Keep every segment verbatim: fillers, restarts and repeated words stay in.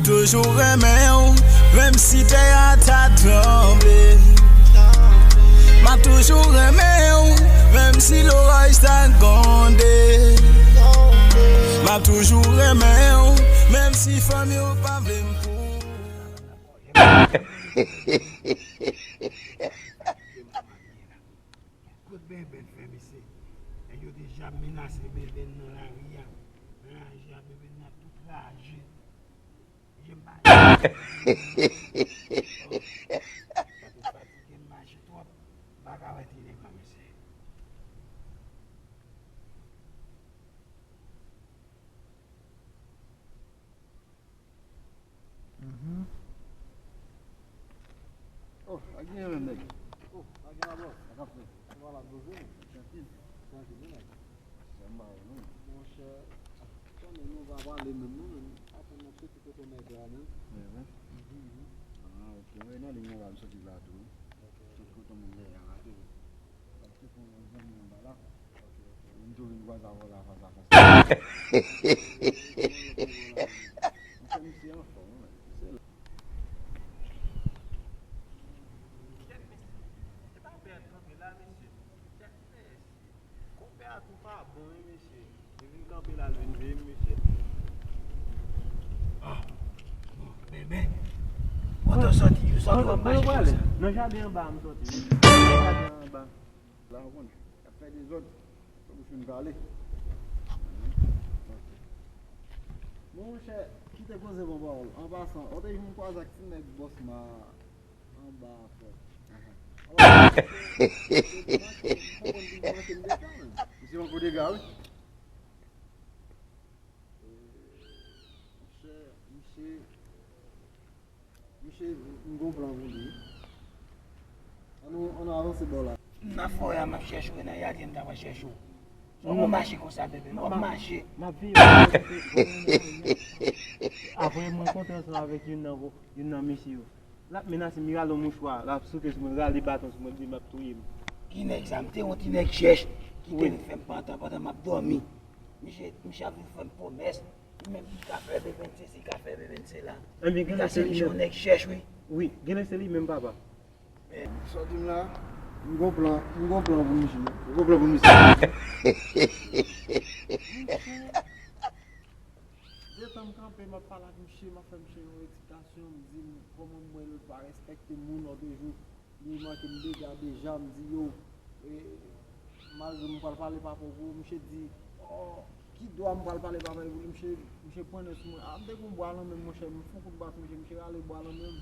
Toujou renmen w, menm si tè a ta tranble. M ap toujou renmen w, menm si loraj ta gwonde. M ap toujou renmen w, menm si fanmi w pa vle m pou. Kot Bèbèn fè mesye? Nèg yo deja menase Bèbèn nan lari a. Nan raje a, Bèbèn nan tout raje. Je m pa. Sa te fatige m mache twòp. M pa ka wè ti nèg la, mesye. Mhm. Oh, a gen menm nèg. Oh, a gen la bòs. Sa k ap fè? Sa va la, bro, vini. Trankil. Trankil, wi, nèg. Sa m ba ou, non. Monchè, konnen nou pa pale menm, non, menm. Apre n ap soti kote nèg la, menm. Mhm. Ah, ok. Mwen nan liy nan la, m soti la tou. Ok, ok. Tout kote moun dèyè a, ateri. Paske pou yon zanmi anba la. Ok, ok. Vin tou vin kwaze avè w la fas a fas. Misye, misye anfòm, wi. Misye la. Kèt, mesye. Se pa pè kanpe la, mesye. Kèt, mesye. Konpè a tou pa bon, wi, mesye. Li vin kanpe la, l vin veye m, mesye. Ah, bon, Bèbèn. Kote w soti? Ou soti w ap mache konsa? Nan jaden anba a m soti, wi. Nan jaden anba. La, w konn, y ap fè dezòd. Fò m fin pale. Ok. Bon, monchè, kite koze bon pawòl. An pasan, ou te jwenn kwaze ak ti nèg Bòsma anba a, frè. Misye manke m dega, menm. Misye manke w dega, wi. E, monchè, misye, misye, m gon plan pou li. Ann nou, ann nou avanse bò la. Nan forè a, m ap chèche w, nan jaden m ta pral chèche w. Sa w konn mache konsa, bebe, m ap mache. M ap veye w. Apre m rankontre ansanm avèk youn nan vo-, youn nan mesye yo. L ap menase m, li rale yon mouchwa, l ap souke sou mwen, rale baton sou mwen, li di m ap touye m. Ki nèg sa? M te yon ti nèg chèch ki te vin fè m pantan pandan m ap dòmi. Misye, misye ap vin fè m pwomès. Li menm ki ka fè bebe n sesi, ka fè bebe n sela. Li ka se li menm. Yon nèg chèch, wi. Wi, genlè se li menm, papa. Men, sa w di m la, m gon plan, m gon plan pou misye. Ou gon plan pou misye? Detan m kanpe, m ap pale ak misye, m ap fè misye yon eksplikasyon, m di m kòman m wè l pa respekte moun, lòt jou, li manke m dega deja, m di yo, e, malgre m pral pale pa pòpou, misye di, oh, ki dwa m pral pale pa pòpou, misye, misye pran nèg sou mwen. A, m te gon bwa nan men m, monchè, m fon kout bat misye, misye rale bwa nan men m.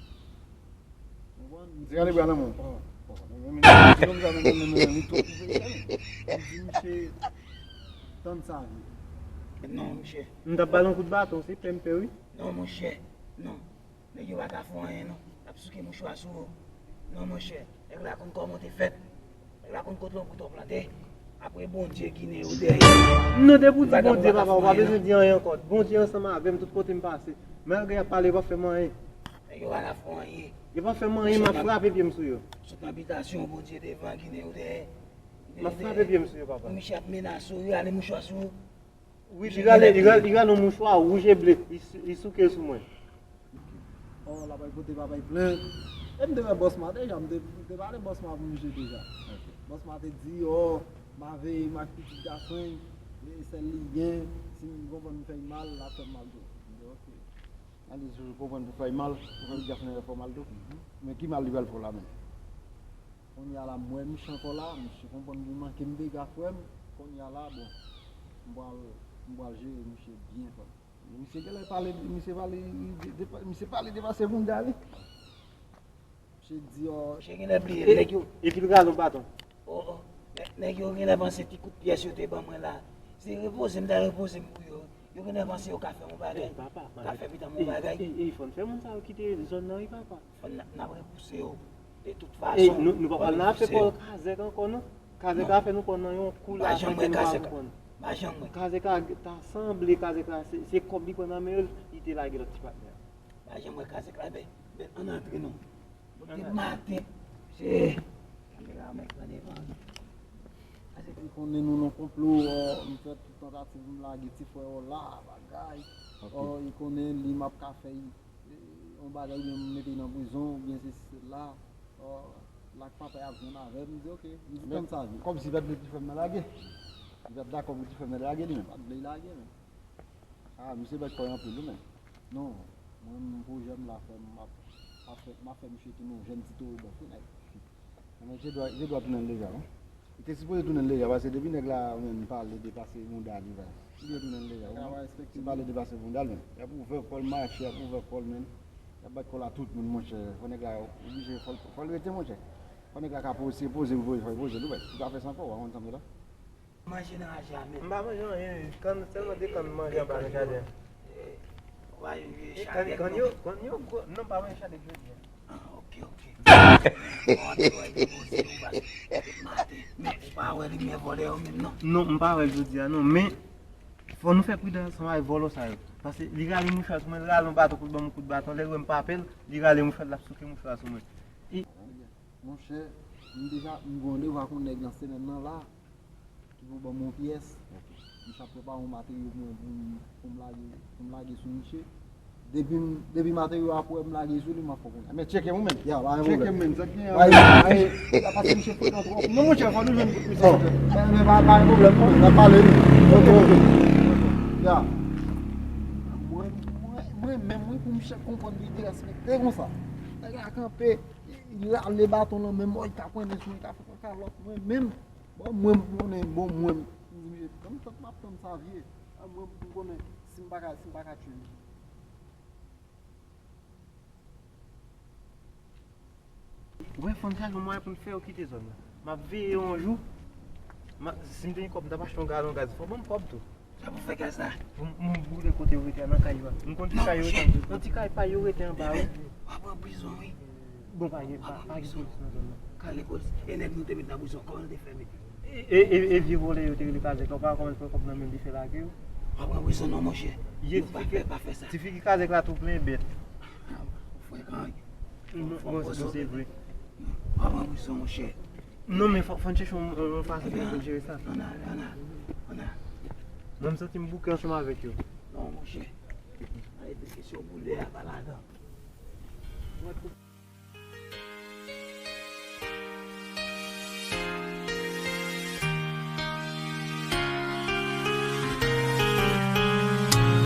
Konprann? Misye rale bwa nan men w? Oh, oh, men, men, men, men, men, men, li twòp pou fè l. M di misye, tann sa vle. Non, monchè. M t ap ba l yon kout baton, se pè m pè, wi. Non, monchè, non. Nèg yo pa ka fè w anyen, non. L ap souke mouchwa sou ou. Non, monchè. Nèg la konn kòman w te fèt. Nèg la konn kote w, kote w plante. Apre Bondye, Ginen yo dèyè. Non, depi w di Bondye, papa, ou pa bezwen di anyen ankò. Bondye ansanm avè m tout kote m pase. Malgre y ap pale, yo pa fè m anyen. Nèg yo pa ka fè w anyen. Yo pa fè m anyen, m ap frape pye m sou yo. Sot nan bitasyon, Bondye devan, Ginen yo dèyè. M ap frape pye m sou yo, papa. Misye ap menase w, yo rale mouchwa sou ou. Wi, li rale, li rale, li rale yon mouchwa wouj e ble, li sou-, li souke l sou mwen. Oh, l ap al pote papa l plent. E m te wè Bòsma deja, m te, m te pale Bòsma pou misye deja. Ok. Bòsma te di, oh, m a veye m ak pitit gason, e sèl li gen, si m konprann m fè l mal, l ap fè m mal tou. M di, ok. Ann di sou konprann pou fè l mal, pou pitit gason nan fè w mal tou. Mhm. Men ki mal li pral fè w la menm? Kounye a la, m wè misye ankò la, misye konprann li manke m dega, frè m. Kounye a la, bon, m pral, m pral jere misye byen, frè m. Misye genlè pale, misye pale, de, de, misye pale depase moun gade. Misye di, oh, misye genlè bliye, nèg yo. Epi l rale yon baton. Oh, oh. Nè-, nèg yo genlè panse ti kout pyès yo te ban mwen la. Se repoze m ta repoze m pou yo. Yo genlè panse yo ka fè yon bagay. Ey, papa, ka fè pitit mwen yon bagay. Ey, ey, fò n fè moun sa yo kite zòn nan, wi, papa. Fò n, n ap repouse yo. De tout fason, nou, nou pa pral nan afè kò Kazèk ankò, non. Kazèk a fè nou pran nan yon kou la, san ke nou pa konprann. Pa janm wè. Kazèk a ta sanble, Kazèk la, se, se kòb li pran nan men yo, li te lage lòt ti patnè a. Pa janm wè Kazèk la, ben, ben, ann antre non. Depi maten, se kamera mwen pran devan. Kazèk li konnen nou nan konplo, oh, m fè tout tantativ, m lage ti frè w la, bagay. Ok. Oh, li konnen li m ap ka fè bagay, oubyen m mete l nan prizon, oubyen sesi sela. Lak papa y ap jwenn avè m, m di, "Ok." M di, "Tann sa vin." Kòmsi li pa t vle ti frè m nan lage. Li pa t dakò pou ti frè m nan lage li menm. Pa t vle l lage menm. Ah, misye bèt kò anpil wi menm. Non, mwen menm pwojè m la fè m ap, ap fè, m ap fè misye tounen yon jèn ti towo bèf wi nèg. Men je dwa, je dwa tounen l deja wi. Li te sipoze tounen l deja, paske depi nèg la menm pale de pase bounda li, li dwe tounen l deja wi. Se pale de pase bounda l menm. Y ap ouvè kò l mache, y ap ouvè kò l menm. Y ap bat kò l a tout moun, monchè. Fò nèg la oblije, fò l, fò l rete, monchè. Fò nèg la ka poze, poze, poze, poze, poze, li wè. Li pa fè sa ankò, w a konn sa m di la. Manje nan aje a menm. M pa manje anyen, kann, sèlman de kann m manje anba nan jaden an. Wa yo jwe chadèk. Kann yo, kann yo gwo. Non, m pa manje chadèk jodi a. Ah, ok, ok. Bon, te wè depoze nou ba. Maten, men ou pa wè limyè vòlè yo menm non. Non, m pa wè l jodi a non, men fò nou fè pridan ansanm avèk vòlò sa yo. Paske li rale mouchwa sou mwen, li rale yon baton pou l ban m yon kout baton, lè l wè m pa pè l, li rale mouchwa, l ap souke mouchwa sou mwen. Monchè, m deja, m gen randevou ak yon nèg nan semèn nan la, ki pou ban m yon pyès. Misye ap prepare yon materyo pou mwen, pou m, pou m lage, pou m lage sou misye. Depi m, depi materyo a ap wè m lage sou li, m ap fè w konnen. Men tcheke m ou menm. Ya, pa gen pwoblèm. Tcheke m menm, sa k gen an. Ay, ay, la pase misye frekan twòp. Non, monchè, fò nou jwenn kout misye, monchè. Men, men pa, pa gen pwoblèm, non, n ap pale, wi. Ok, ok. Ya. Mwen, mwen, mwen menm, wi, pou misye konprann li derespekte konsa. Nèg la kanpe. Li rale baton nan men m, li ka pran men sou mwen, li ka fè kalòt mwen menm. Bon, mwen, m konnen, bon, mwen, m di, "Mesye, tann, tann, m ap tann sa vye." A mwen, m konnen, si m pa ka, si m pa ka tchwe li. Ou wè, fò n chache yon mwayen pou n fè yo kite zòn nan. M ap veye yo yon jou. M a, si m te gen kòb, m t ap achte yon galon gaz. Fò ban m kòb tou. Sa pou fè gaz la? Pou m, m boule kote yo rete a, nan kay yo a. M konn ti kay yo rete an. Yon ti kay pa yo rete anba, wi. W ap pran prizon, wi. Bon, pa gen, pa, pa gen polis nan zòn nan. Kale polis. E nèg nou te met nan prizon, kòman l te fè mete? E, e, e, e vye vòlè yo te rele Kazèk la, ou pa wè kòman l pran kòb nan men l, li fè lage yo? W ap pran prizon non, monchè. Yo pa fè, pa fè sa. Ti figi Kazèk la tou plen bèt. Ou frekan, wi. Bon, se vre. W ap pran prizon, monchè. Non, men fò, fò n chèche yon, yon fason pou n jere sa. Ann ale, ann ale, ann ale. Mwen, m santi m bouke ansanm avèk yo. Non, monchè. Ann regle kesyon boule a, pa ladan.